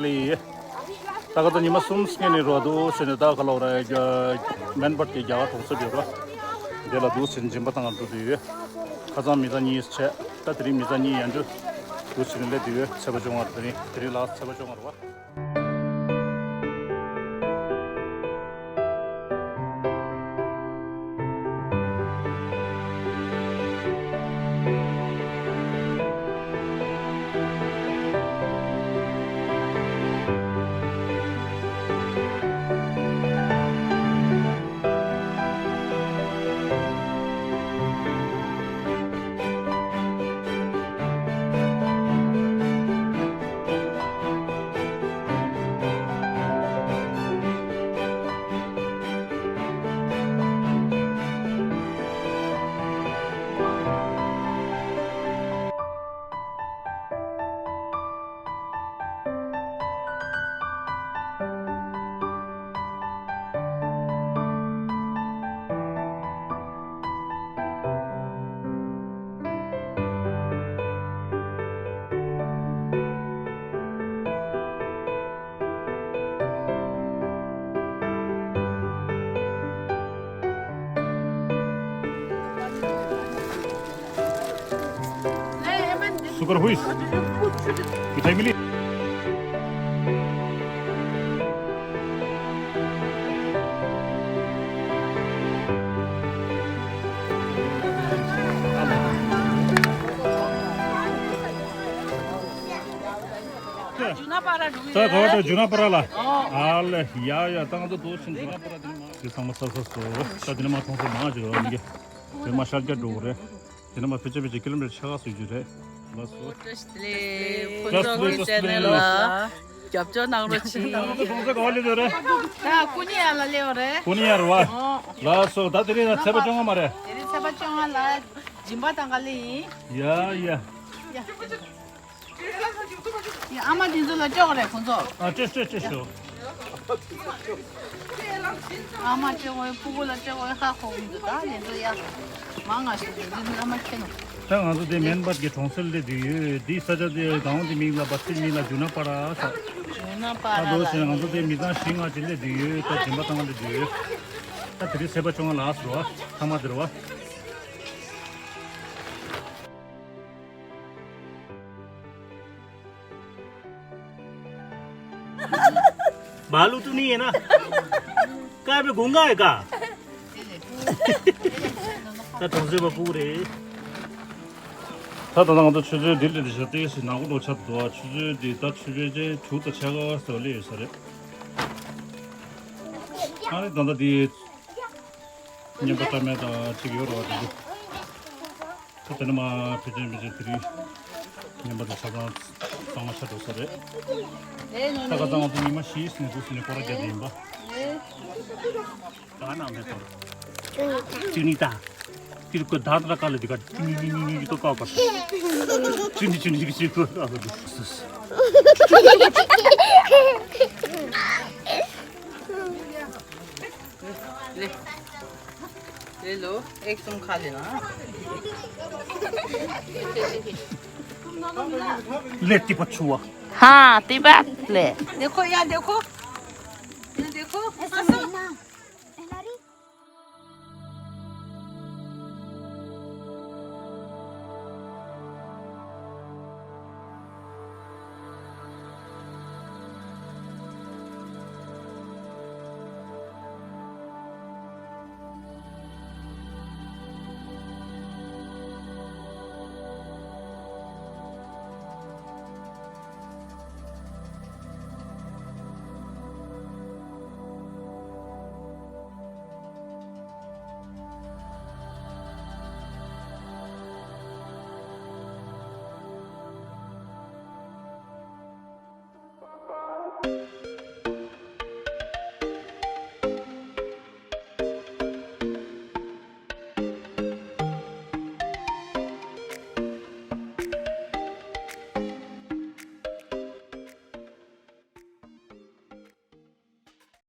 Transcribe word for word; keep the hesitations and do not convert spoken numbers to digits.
ལི། ད་ག་ད་ཉི་མ་གསུམ་སྔོན་ནས་རོ་འདུག་ཟེར་ནས་ད་ག་ལོག་ར་ཡ། མེན་པར་གྱི་རྒྱ་གར་གྲོང་གསེབ་ཡོད་ར། དེ་ལ་འདུག་ཟེར་ནས་སྦྱིན་པ་བཏང་འགྲོ་དུས་ཡོད། ཁ་སང་མི་ཚང་གཉིས་བྱས། ད་དེ་རིང་མི་ཚང་གཉིས་ཡན་འདུག་འདུག་ཟེར་ནས་སླེབས་དུས་ཡོད། ཚེས་པ་བཅོ་ལྔ་རེད། དེ་རིང་དེ་རིང་ལ་ཚེས་པ་བཅོ་ལྔ་རེད་བ། शुक्र हुई। मिठाई मिली। ད་ག་བ་ད་ཇུ་ན་པ་ར་ལ། ཨ་ལེ། ཡ་ཡ། ད་ང་ཚོ་དོ་ཕྱིན་ཇུ་ན་པ་ར་དེ་མ་དེ་ཚང་མ་ས་ས་སོ། ད་དེ་ནས་མ་མཐོང་ས་མ་བྱེད་རོགས་མི་དགེ། དེ་མ་ཤར་རྒྱ་འགྲོ་གི་རེད། དེ་ནས་མ་ཕལ་ཆེར་ཕལ་ཆེར་ཀི་ལོ་མི་ཊར་ཕྱེད་ཀ་སུ་ཡོད་རེད། ལགས་སོ། བཀྲ་ཤིས་བདེ་ལེགས། ཕུན་ཚོགས་ཀྱི་ཅེ་ནལ་ལ་རྒྱབ་སྐྱོར་གནང་རོགས་གྱིས། ད་ང་ཚོ་གྲོང་གསེབ་ག་བ་སླེབས་ཡོད་རེད། ད་ཀུ་ནི་ཡ་ལ་སླེབས་ཡོད་རེད། ཀུ་ནི་ཡ་རེད་བ། ལགས་སོ། ད་དེ་རིང་ལ་ཚེས་པ་བཅོ་ལྔ་མ་རེད། དེ་རིང་ཚེས་པ་བཅོ་ལྔ་ལ་སྦྱིན་པ་བཏང་ག་ལེ་ཡིན། ཡ་ཡ། ཡ། ཡ། ཨ་མ་དེ་ཚོ་ལ་སྤྲད་དགོས་རེད་ཁོང་ཚོ། ཨ་སྤྲད་སྤྲད་སྤྲད་ཤོག་ཨ་མ་སྤྲད་དགོས། ཕྲུ་གུ་ལ་སྤྲད་དགོས། ཧ་གོ་གི་འདུག་ད་དེ་ཚོ་ཡ་མང་ང་ཞིག་འདུག་དེ་ཚོ་ཨ་མ་ཁྱེར་ནོ། ད་ང་ཚོ་དེ་མེན་པར་གྱི་གྲོང་གསེབ་སླེབས་བསྡད་ཡོད། དེའི་ས་ཆ་དེ་གང་དེ་མིང་ལ་བ་ཚིག་མིང་ལ་ཇུ་ན་པ་ར་ཟེར། ཇུ་ན་པ་ར་ད་འདུག་ཟེར། ང་ཚོ་དེ་མི་ཚང་བཞི་ལྔ་ཅིག་སླེབས་བསྡད་ཡོད། ད་སྦྱིན་པ་བཏང་ག་སླེབས་བསྡད་ཡོད། ད་དེ་རིང་ཚེས་པ་བཅོ་ལྔ་ལ་ཟེར་བ་ཐ་མ་དེ་རེད་བ། बालू तो नहीं है ना? कहाँ पे गूंगा है क्या? ད་གྲོང་གསེབ་པ་སྤུ་གུ་རེད། ད་ད་ང་ཚོ་ཆུ་ཚོད་འདི་ལས་བཞག་སྟེ་ཞིག་ནང་ཁོ་ལོ་ཆ་དུ་ཆུ་ཚོད་འདི་ད་ཆུ་ཚོད་ཅན་དྲུག་དང་ཕྱེད་ཀ་ཙམ་སླེབས་ཡོད་ས་རེད། ཨ་ནི་ད་ལྟ་འདི་རྔན་པ་བཀྲ་མེད་དང་གཅིག་ཡོད་རེད་བ། དེ་འདི་ད་དེ་ནས་མ་ཕལ་ཆེར་ཕལ་ཆེར་དེ་རིང་རྔན་པ་དེ་ཆ་ཚང་གཙང་མ་ཆགས་འགྲོ་ས་རེད། ད་ག་ཚང་ང་ཚོ་ཉི་མ་བཞི་ནས་འདུག་ཟེར་ནས་སྐོར་ར་བརྒྱབ་པ་ཡིན་པ། ད་ག་ནང་མེད་དོ། ཅུ་ནི་ད། ཅི་རིགས་ཀོ་ད་ད་ཀ་ལ་འདི་ག་ཅུ་ནི་ནི་ནི་ནི་ཏོ་ཀ་ཀ། ཅུ་ནི་ཅུ་ནི་ཅུ་ནི་ཅུ་ནི་ཀ་ཀ། ले। ले लो, एक तुम खा लेना। ले, तिब्बत छुआ। हाँ, तिब्बत ले। देखो, यहाँ देखो।